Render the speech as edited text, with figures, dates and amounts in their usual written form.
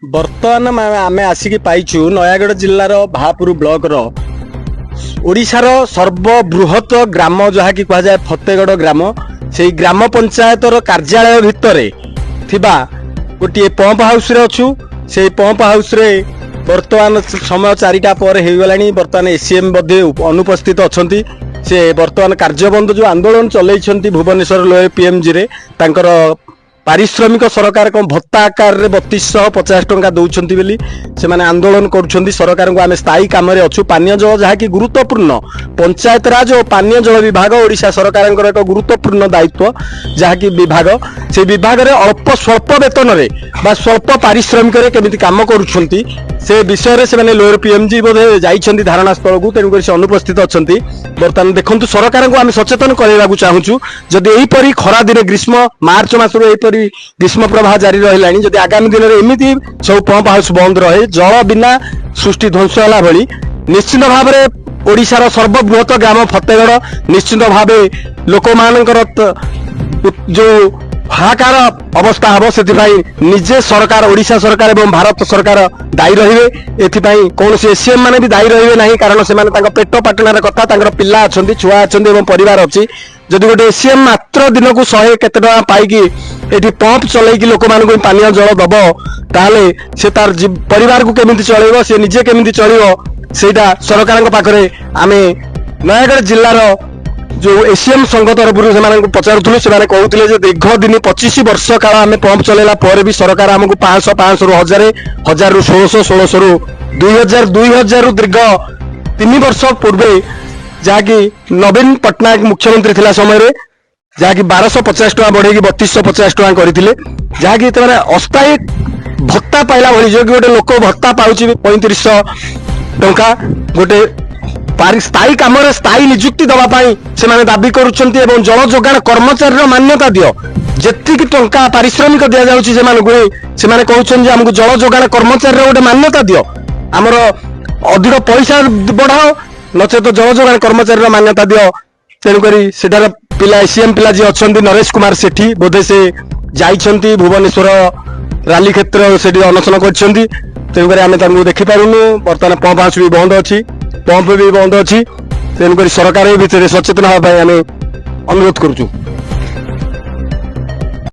ବର୍ତ୍ତମାନ ଆମେ ଆସିକି ପାଇଛୁ ନୟାଗଡ଼ ଜିଲ୍ଲାର ଭାପୁର ବ୍ଲକର ଓଡ଼ିଶାର ସର୍ବବୃହତ ଗ୍ରାମ, ଯାହାକି କୁହାଯାଏ ଫତେଗଡ଼ ଗ୍ରାମ। ସେଇ ଗ୍ରାମ ପଞ୍ଚାୟତର କାର୍ଯ୍ୟାଳୟ ଭିତରେ ଥିବା ଗୋଟିଏ ପମ୍ପ ହାଉସରେ ଅଛୁ। ସେଇ ପମ୍ପ ହାଉସରେ ବର୍ତ୍ତମାନ ସମୟ 4ଟା ପରେ ହେଇଗଲାଣି। ବର୍ତ୍ତମାନ ଏସିଏମ୍ ବୋଧେ ଅନୁପସ୍ଥିତ ଅଛନ୍ତି। ସେ ବର୍ତ୍ତମାନ କାର୍ଯ୍ୟବନ୍ଦ ଯୋଉ ଆନ୍ଦୋଳନ ଚଲେଇଛନ୍ତି ଭୁବନେଶ୍ୱର ଲୋୟର ପିଏମ୍ଜିରେ, ତାଙ୍କର ପାରିଶ୍ରମିକ ସରକାର କଣ ଭତ୍ତା ଆକାରରେ 3250 ଟଙ୍କା ଦଉଛନ୍ତି ବୋଲି ସେମାନେ ଆନ୍ଦୋଳନ କରୁଛନ୍ତି। ସରକାରଙ୍କୁ ଆମେ ସ୍ଥାୟୀ କାମରେ ଅଛୁ। ପାନୀୟ ଜଳ ଯାହାକି ଗୁରୁତ୍ୱପୂର୍ଣ୍ଣ, ପଞ୍ଚାୟତରାଜ ଓ ପାନୀୟ ଜଳ ବିଭାଗ ଓଡ଼ିଶା ସରକାରଙ୍କର ଏକ ଗୁରୁତ୍ୱପୂର୍ଣ୍ଣ ଦାୟିତ୍ୱ, ଯାହାକି ବିଭାଗ, ସେ ବିଭାଗରେ ଅଳ୍ପ ସ୍ୱଳ୍ପ ବେତନରେ ବା ସ୍ୱଳ୍ପ ପାରିଶ୍ରମିକରେ କେମିତି କାମ କରୁଛନ୍ତି, ସେ ବିଷୟରେ ସେମାନେ ଲୋୟର ପିଏମଜି ବୋଧେ ଯାଇଛନ୍ତି ଧାରଣା ସ୍ଥଳକୁ, ତେଣୁକରି ସେ ଅନୁପସ୍ଥିତ ଅଛନ୍ତି। ବର୍ତ୍ତମାନ ଦେଖନ୍ତୁ, ସରକାରଙ୍କୁ ଆମେ ସଚେତନ କରାଇବାକୁ ଚାହୁଁଛୁ, ଯଦି ଏହିପରି ଖରା ଦିନେ ଗ୍ରୀଷ୍ମ ମାର୍ଚ୍ଚ ମାସରୁ ଏହିପରି ଗ୍ରୀଷ୍ମ ପ୍ରବାହ ଜାରି ରହିଲାଣି, ଯଦି ଆଗାମୀ ଦିନରେ ଏମିତି ସବୁ ପମ୍ପ ହାଉସ ବନ୍ଦ ରହେ, ଜଳ ବିନା ସୃଷ୍ଟି ଧ୍ୱଂସ ହେଲା ଭଳି ନିଶ୍ଚିତ ଭାବରେ ଓଡ଼ିଶାର ସର୍ବବୃହତ ଗ୍ରାମ ଫତେଗଡ଼ ନିଶ୍ଚିତ ଭାବେ ଲୋକମାନଙ୍କର ଯୋଉ ହାହାକାର ଅବସ୍ଥା ହବ, ସେଥିପାଇଁ ନିଜେ ସରକାର, ଓଡ଼ିଶା ସରକାର ଏବଂ ଭାରତ ସରକାର ଦାୟୀ ରହିବେ। ଏଥିପାଇଁ କୌଣସି ଏସିଏମ୍ ମାନେ ବି ଦାୟୀ ରହିବେ ନାହିଁ, କାରଣ ସେମାନେ ତାଙ୍କ ପେଟ ପାଟଣାର କଥା, ତାଙ୍କର ପିଲା ଅଛନ୍ତି, ଛୁଆ ଅଛନ୍ତି ଏବଂ ପରିବାର ଅଛି। ଯଦି ଗୋଟେ ଏସିଏମ୍ ମାତ୍ର ଦିନକୁ ଶହେ କେତେ ଟଙ୍କା ପାଇକି ଏଠି ପମ୍ପ ଚଲେଇକି ଲୋକମାନଙ୍କୁ ପାନୀୟ ଜଳ ଦବ, ତାହେଲେ ସେ ତାର ପରିବାରକୁ କେମିତି ଚଳେଇବ, ସେ ନିଜେ କେମିତି ଚଳିବ? ସେଇଟା ସରକାରଙ୍କ ପାଖରେ ଆମେ ନୟାଗଡ଼ ଜିଲ୍ଲାର ଯୋଉ ଏସିଏମ୍ ସଂଘ ତରଫରୁ ସେମାନଙ୍କୁ ପଚାରୁଥିଲୁ। ସେମାନେ କହୁଥିଲେ ଯେ ଦୀର୍ଘ ଦିନ 25 ବର୍ଷ କାଳ ଆମେ ପମ୍ପ ଚଲେଇଲା ପରେ ବି ସରକାର ଆମକୁ 500, 500ରୁ 1000, 1000ରୁ 1600, 1600ରୁ 2000, 2000ରୁ ଦୀର୍ଘ 3 ବର୍ଷ ପୂର୍ବେ, ଯାହାକି ନବୀନ ପଟ୍ଟନାୟକ ମୁଖ୍ୟମନ୍ତ୍ରୀ ଥିଲା ସମୟରେ, ଯାହାକି 1250 ଟଙ୍କା ବଢେଇକି 3250 ଟଙ୍କା କରିଥିଲେ, ଯାହାକି ସେମାନେ ଅସ୍ଥାୟୀ ଭତ୍ତା ପାଇଲା ଭଳି। ଯୋଉ କି ଗୋଟେ ଲୋକ ଭତ୍ତା ପାଉଛି 3500 ଟଙ୍କା, ଗୋଟେ ସ୍ଥାୟୀ କାମରେ ସ୍ଥାୟୀ ନିଯୁକ୍ତି ଦେବା ପାଇଁ ସେମାନେ ଦାବି କରୁଛନ୍ତି ଏବଂ ଜଳ ଯୋଗାଣ କର୍ମଚାରୀର ମାନ୍ୟତା ଦିଅ। ଯେତିକି ଟଙ୍କା ପାରିଶ୍ରମିକ ଦିଆଯାଉଛି ସେମାନଙ୍କୁ, ସେମାନେ କହୁଛନ୍ତି ଯେ ଆମକୁ ଜଳ ଯୋଗାଣ କର୍ମଚାରୀର ଗୋଟେ ମାନ୍ୟତା ଦିଅ। ଆମର ଅଧିକ ପଇସା ବଢାଅ, ନଚେତ ଜଳ ଯୋଗାଣ କର୍ମଚାରୀର ମାନ୍ୟତା ଦିଅ। ତେଣୁକରି ସେଠାର ପିଲା, ଏସିଏମ୍ ପିଲା ଯିଏ ଅଛନ୍ତି ନରେଶ କୁମାର ସେଠୀ, ବୋଧେ ସେ ଯାଇଛନ୍ତି ଭୁବନେଶ୍ୱର ରାଲି କ୍ଷେତ୍ର, ସେଠି ଅନଶନ କରିଛନ୍ତି। ତେଣୁକରି ଆମେ ତାଙ୍କୁ ଦେଖିପାରୁନୁ। ବର୍ତ୍ତମାନ ପମ୍ପ ହାଉସ ବି ବନ୍ଦ ଅଛି, ପମ୍ପ ବି ବନ୍ଦ ଅଛି। ତେଣୁକରି ସରକାର ଏ ଭିତରେ ସଚେତନ ହେବା ପାଇଁ ଆମେ ଅନୁରୋଧ କରୁଛୁ।